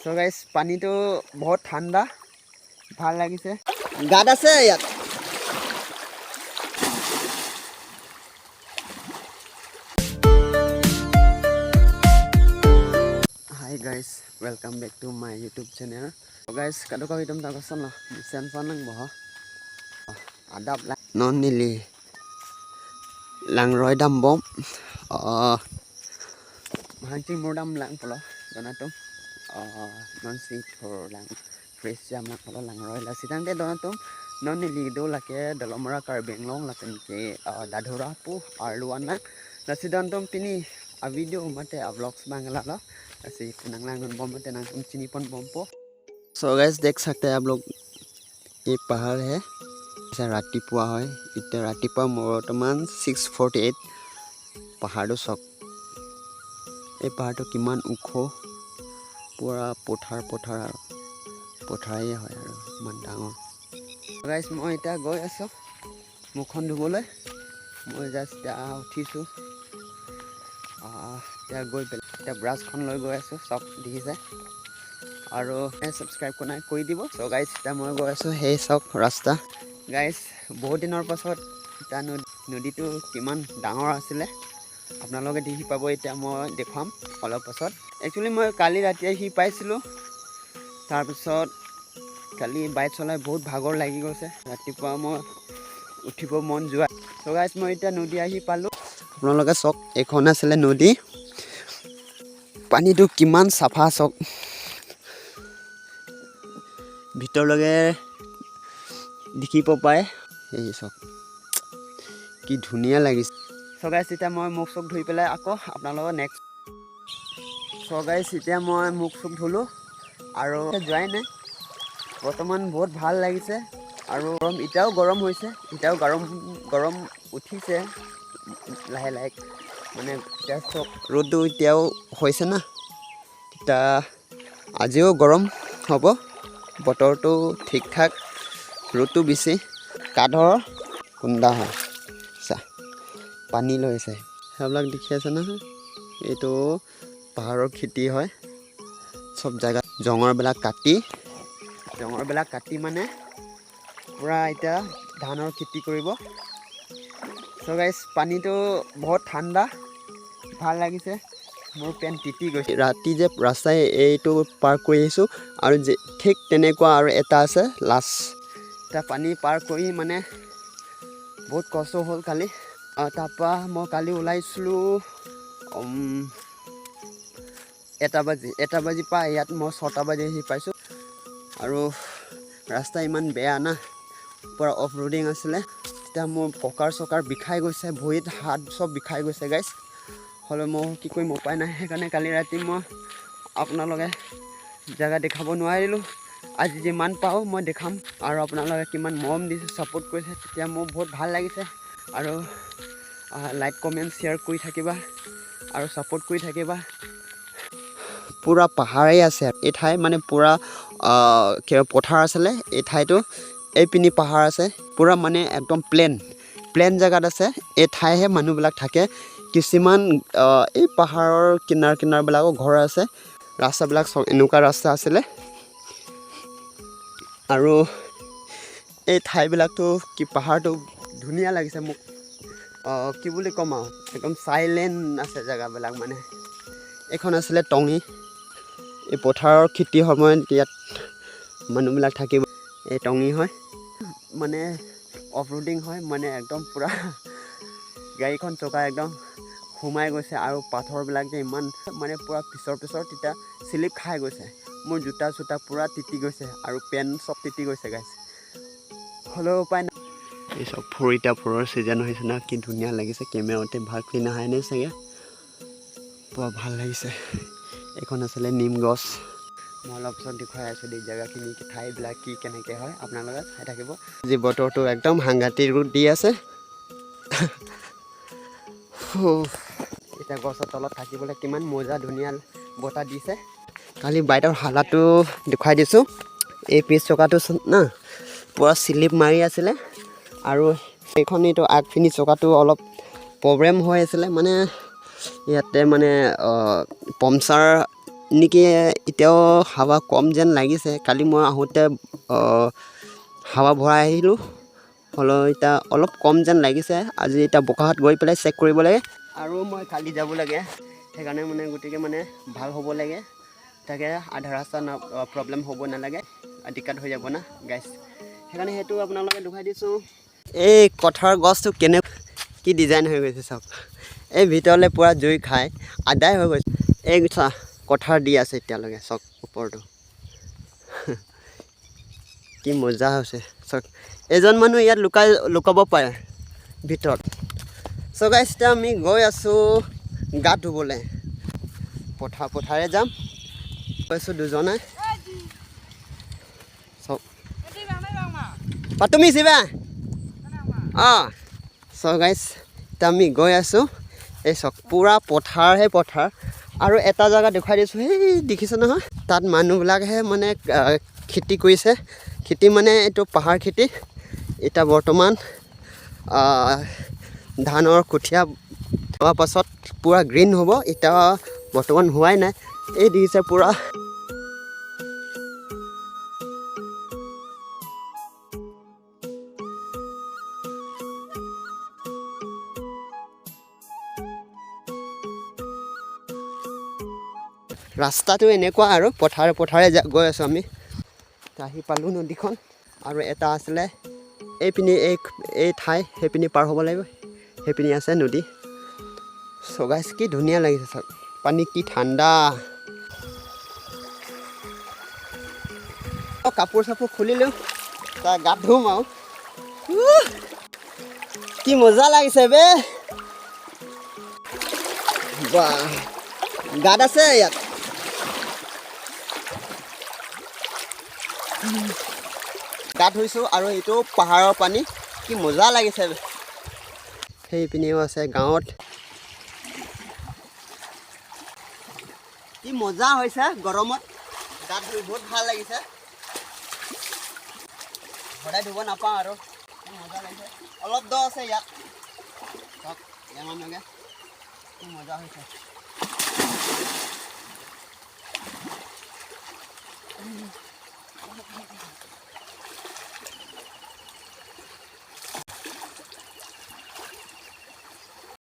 চ' guys, পানীটো বহুত ঠাণ্ডা, ভাল লাগিছে। গাঁত আছে ইয়াত। Hi guys, welcome back to my YouTube channel. Guys, kadu kau hitam tak kesan lah. Sen lang boh. Adap lah. Non nili. Lang roi dam bom. Hancing murdam lang pula. Donatum. Non si thor lang fresh jam lang pula lang roi la sidang de donatum. Non nili do lake dalomara kar benglong la ke dadhora pu arluan lang. La sidang tum tini a video mate a vlogs bangla la. ऐसे पुनंग लांग बम मते नांग तुम चिनी पन बम पो। So guys, देख सकते हैं आप लोग, ये पहाड़ है। এতিয়া ৰাতিপুৱা হয়। এতিয়া ৰাতিপুৱা বৰ্তমান 6:48। পাহাৰটো চাওক, এই পাহাৰটো কিমান ওখ। পূৰা পথাৰ পথাৰ আৰু পথাৰেই হয় আৰু ইমান ডাঙৰ। গাইজ, মই এতিয়া গৈ আছোঁ মুখখন ধুবলৈ। মই জাষ্ট এতিয়া উঠিছোঁ। এতিয়া গৈ পেলাই এতিয়া ব্ৰাছখন লৈ গৈ আছোঁ, চব দেখিছে। আৰু ছাবস্ক্ৰাইব কৰা নাই, কৰি দিব। চ' গাইজ, এতিয়া মই গৈ আছোঁ। সেই চাওক ৰাস্তা। গাইজ, বহুত দিনৰ পাছত এতিয়া নদীটো কিমান ডাঙৰ আছিলে আপোনালোকে দেখি পাব। এতিয়া মই দেখুৱাম অলপ পাছত। একচুৱেলি মই কালি ৰাতি আহি পাইছিলোঁ। তাৰপিছত কালি বাইক চলাই বহুত ভাগৰ লাগি গৈছে। ৰাতিপুৱা মই উঠিব মন যোৱা। চ' গাইজ, মই এতিয়া নদী আহি পালোঁ। আপোনালোকে চাওক, এইখন আছিলে নদী। পানীটো কিমান চাফা চাওক, ভিতৰলৈকে দেখিব পায়। এই চাওক, কি ধুনীয়া লাগিছে। চ' গাইজ, এতিয়া মই মুখ চুখ ধুই পেলাই আকৌ আপোনালোকৰ নেক্সট। চ' গাইজ, এতিয়া মই মুখ চুখ ধুলোঁ আৰু যোৱাই নাই। বৰ্তমান বহুত ভাল লাগিছে আৰু গৰম, এতিয়াও গৰম হৈছে। এতিয়াও গৰম গৰম উঠিছে লাহে লাহে। মানে এতিয়া চব ৰ'দটো এতিয়াও হৈছে না, তেতিয়া আজিও গৰম হ'ব। বতৰটো ঠিক ঠাক, ৰ'দটো বেছি। কাঠৰ কুন্দা হয়। চা, পানী লৈছে। সেইবিলাক দেখি আছে নহয়, এইটো পাহাৰৰ খেতি হয়। চব জেগাত জঙৰবিলাক কাটি মানে পূৰা এতিয়া ধানৰ খেতি কৰিব। চ' গাইজ, পানীটো বহুত ঠাণ্ডা, ভাল লাগিছে। মোৰ পেণ্ট তিতি গৈছে। ৰাতি যে ৰাস্তাই এইটো পাৰ কৰি আহিছোঁ আৰু যে ঠিক তেনেকুৱা আৰু এটা আছে লাষ্ট। এতিয়া পানী পাৰ কৰি মানে বহুত কষ্ট হ'ল কালি। তাৰপৰা মই কালি ওলাইছিলোঁ 1 বাজি, 1 বাজি পৰা ইয়াত মই 6টা বাজি আহি পাইছোঁ। আৰু ৰাস্তা ইমান বেয়া না, পূৰা অফ ৰোডিং আছিলে। তেতিয়া মোৰ কঁকাল চকাৰ বিষাই গৈছে, ভৰিত হাত চব বিষাই গৈছে গাইজ। হ'লেও মই কি কৰিম, উপায় নাই। সেইকাৰণে কালি ৰাতি মই আপোনালোকে জেগা দেখাব নোৱাৰিলোঁ। আজি যিমান পাৰোঁ মই দেখাম। আৰু আপোনালোকে কিমান মৰম দিছে, ছাপোৰ্ট কৰিছে, তেতিয়া মোৰ বহুত ভাল লাগিছে। আৰু লাইক, কমেণ্ট, শ্বেয়াৰ কৰি থাকিবা আৰু ছাপোৰ্ট কৰি থাকিবা। পূৰা পাহাৰেই আছে এই ঠাই, মানে পূৰা কিবা পথাৰ আছিলে এই ঠাইটো। এইপিনি পাহাৰ আছে, পূৰা মানে একদম প্লেন প্লেন জেগাত আছে এই ঠাইহে। মানুহবিলাক থাকে কিছুমান এই পাহাৰৰ কিনাৰ কিনাৰবিলাকো ঘৰ আছে। ৰাস্তাবিলাক চব এনেকুৱা ৰাস্তা আছিলে। আৰু এই ঠাইবিলাকতো কি, পাহাৰটো ধুনীয়া লাগিছে মোক। কি বুলি ক'ম আৰু, একদম চাইলেণ্ট আছে জেগাবিলাক। মানে এইখন আছিলে টঙি। এই পথাৰৰ খেতিৰ সময়ত ইয়াত মানুহবিলাক থাকিব। এই টঙি হয়, মানে অফ ৰোডিং হয়। মানে একদম পূৰা গাড়ীখন চকা একদম সোমাই গৈছে আৰু পাথৰবিলাক যে ইমান, মানে পূৰা পিছৰ পিছৰ, তেতিয়া শ্লিপ খাই গৈছে। মোৰ জোতা চোতা পূৰা তিতি গৈছে আৰু পেণ্ট চব তিতি গৈছে গাইজ। হ'লেও উপায় নাই। এই চব ফুল, এতিয়া ফুলৰ ছিজন হৈছে না, কি ধুনীয়া লাগিছে। কেমেৰাতে ভাল ক্লিন আহাই নাই চাগে, পূৰা ভাল লাগিছে। এইখন আছিলে নিম গছ। মই অলপ পিছত দেখুৱাই আছোঁ দেই জেগাখিনি, ঠাইবিলাক কি কেনেকৈ হয়, আপোনালোকে চাই থাকিব। আজি বতৰটো একদম সাংঘাতিক ৰ'দ দি আছে। এতিয়া গছৰ তলত থাকিবলৈ কিমান মজা, ধুনীয়া বতাহ দিছে। কালি বাইকৰ হালাতটো দেখুৱাই দিছোঁ। এই পিছ চকাটো না পূৰা শ্লিপ মাৰি আছিলে আৰু এইখন এইটো আগপিনি চকাটো অলপ প্ৰব্লেম হৈ আছিলে। মানে ইয়াতে মানে পামচাৰ নেকি এতিয়াও হাৱা কম যেন লাগিছে। কালি মই আহোঁতে হাৱা ভৰাই আহিলোঁ, হ'লেও এতিয়া অলপ কম যেন লাগিছে। আজি এতিয়া বোকাখাত গৈ পেলাই চেক কৰিব লাগে আৰু মই কালি যাব লাগে, সেইকাৰণে মানে গতিকে মানে ভাল হ'ব লাগে। তাকে আধা ৰাস্তা না প্ৰব্লেম হ'ব নালাগে, দিক্কত হৈ যাব না গাইছ, সেইকাৰণে সেইটো আপোনালোকে দেখুৱাই দিছোঁ। এই কঠাৰ গছটো কেনে কি ডিজাইন হৈ গৈছে চাওক, এই ভিতৰলৈ পূৰা জুই খাই আদায় হৈ গৈছে। এই চা কঠাৰ দি আছে এতিয়ালৈকে, চাওক ওপৰটো কি মজা হৈছে চাওক। এজন মানুহ ইয়াত লুকাব পাৰে ভিতৰত। চ' গাইছ, এতিয়া আমি গৈ আছোঁ গা ধুবলৈ, পথাৰে যাম গৈছোঁ দুজনে। চাওক তুমি চিবা অঁ। চ' গাইছ, এতিয়া আমি গৈ আছোঁ। এই চাওক পূৰা পথাৰহে পথাৰ। আৰু এটা জেগা দেখুৱাই দিছোঁ, সেই দেখিছে নহয়, তাত মানুহবিলাকহে মানে খেতি কৰিছে। খেতি মানে এইটো পাহাৰ খেতি। এতিয়া বৰ্তমান ধানৰ কঠীয়া হোৱাৰ পাছত পূৰা গ্ৰীণ হ'ব, এতিয়া বৰ্তমান হোৱাই নাই। এই দেখিছে পূৰা ৰাস্তাটো এনেকুৱা আৰু পথাৰে পথাৰে গৈ আছোঁ আমি। আহি পালোঁ নদীখন। আৰু এটা আছিলে এইপিনি, এই ঠাই সেইপিনি পাৰ হ'ব লাগিব, সেইপিনি আছে নদী। চ' গাইছ, কি ধুনীয়া লাগিছে চাওক, পানী কি ঠাণ্ডা। অঁ, কাপোৰ চাপোৰ খুলিলোঁ, তাৰ গা ধুম আৰু। কি মজা লাগিছে বে, বাহ গাত আছে ইয়াত। গা ধুইছোঁ আৰু এইটো পাহাৰৰ পানী, কি মজা লাগিছে। সেইপিনেও আছে গাঁৱত, কি মজা হৈছে গৰমত গা ধুই বহুত ভাল লাগিছে। সদায় ধুব নাপাওঁ আৰু, কি মজা লাগিছে। অলপ দ আছে ইয়াত, চাওক, কি মজা হৈছে।